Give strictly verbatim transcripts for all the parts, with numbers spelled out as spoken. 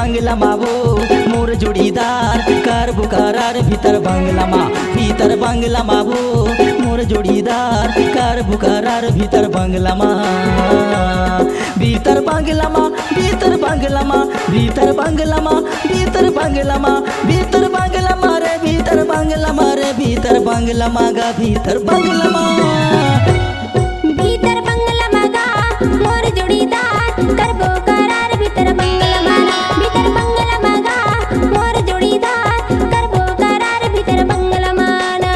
बंगला मा वो मोर जोड़ीदार, करबो करार भीतर बंगला मा, भीतर बंगला मा वो मोर जोड़ीदार, करबो करार भीतर बंगला मा। भीतर बंगला मा, भीतर बंगला मा, भीतर बंगला मा, भीतर बंगला मा, भीतर बंगला मा रे, भीतर बंगला मा रे, भीतर बंगला मा गा, भीतर बंगला मा। भीतर बंगला मा गा मोर जोड़ीदार, करबो करार भीतर बंगला मा ना, भीतर बंगला मा गा मोर जोड़ीदार, करबो करार भीतर बंगला मा ना।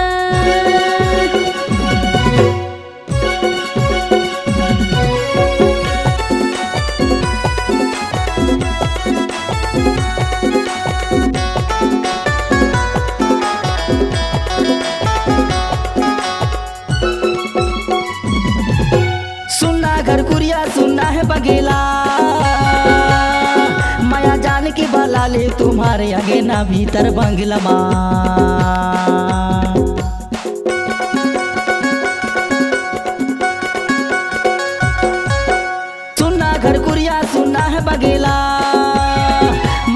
सुन्ना घर कुरिया सुन्ना हे बगेला, मया जान के बला ले तुम्हारे अंगेना भीतर बंगला मा। सुन्ना घर कुरिया सुन्ना हे बगेला,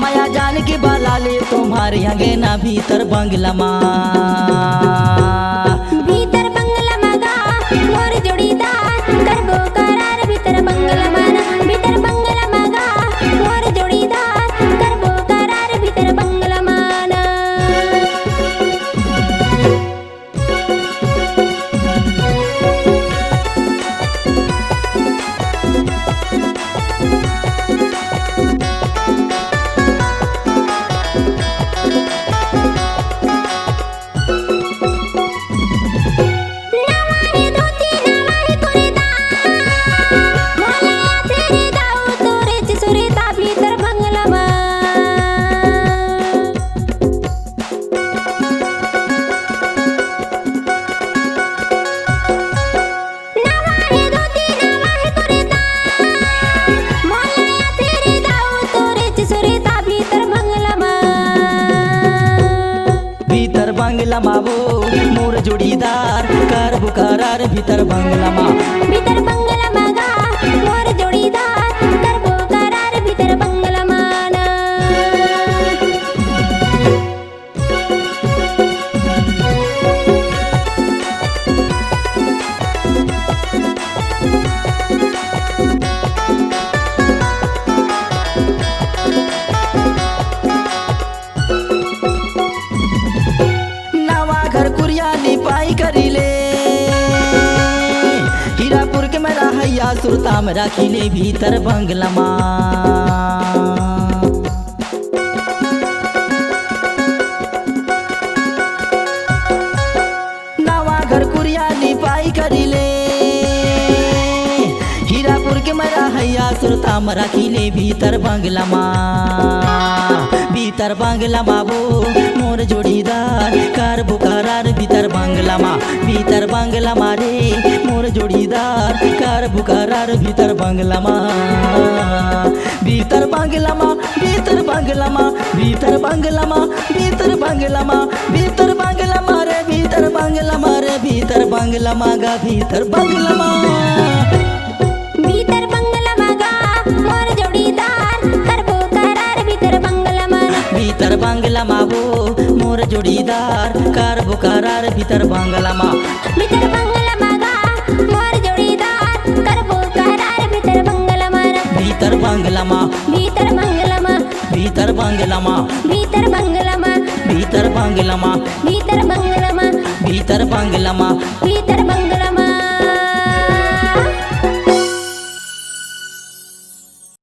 मया जान के बला ले तुम्हारे अंगेना भीतर बंगला मा। भीतर बंगला मा गा मोर जोड़ीदार, करबो करार भीतर बंगला मा ना, भीतर बंगला मा गा मोर जोड़ीदार, करबो करार भीतर बंगला मा ना। नवा हे धोती, नवा हे कुर्ता, मोला तेरे गाँव तोरे चिसुरता भीतर बंगला मा। नवा हे धोती, नवा हे कुर्ता, मोला तेरे गाँव तोरे चिसुरता भीतर बंगला मा। भीतर बंगला मा वो मोर जोड़ीदार, करबो करार भीतर बंगला मा। भीतर बंगला मा गा मोर जोड़ीदार, करबो करार भीतर बंगला मा ना। नवा घर कुरिया लिपाई करी ले, हीरापुर के मैं रहैया सुरता में राखी ले भीतर बंगला मा। नवा घर कुरिया लिपाई करी ले, हीरापुर के मैं रहैया सुरता में राखी ले भीतर बंगला मा। भीतर बंगला मा वो मोर जोड़ीदार, करबो करार भीतर बंगला मा। भीतर बंगला मा रे मोर जोड़ीदार, करबो करार भीतर बंगला मा। भीतर बंगला मा, भीतर बंगला मा, भीतर बंगला मा, भीतर बंगला मा, भीतर बंगला मा रे, भीतर बंगला मा रे, भीतर बंगला मा गा, भीतर बंगला मा। भीतर बंगला मा गा मोर जोड़ीदार, करबो करार भीतर बंगला मा। भीतर बंगला मा वो मोर जोड़ीदार, करबो करार भीतर बंगला मा। भीतर बंगला मा गा मोर जोड़ीदार, करबो करार भीतर बंगला मा ना। भीतर बंगला मा, भीतर बंगला मा, भीतर बंगला मा, भीतर बंगला मा, भीतर बंगला मा, भीतर बंगला मा, भीतर बंगला मा, भीतर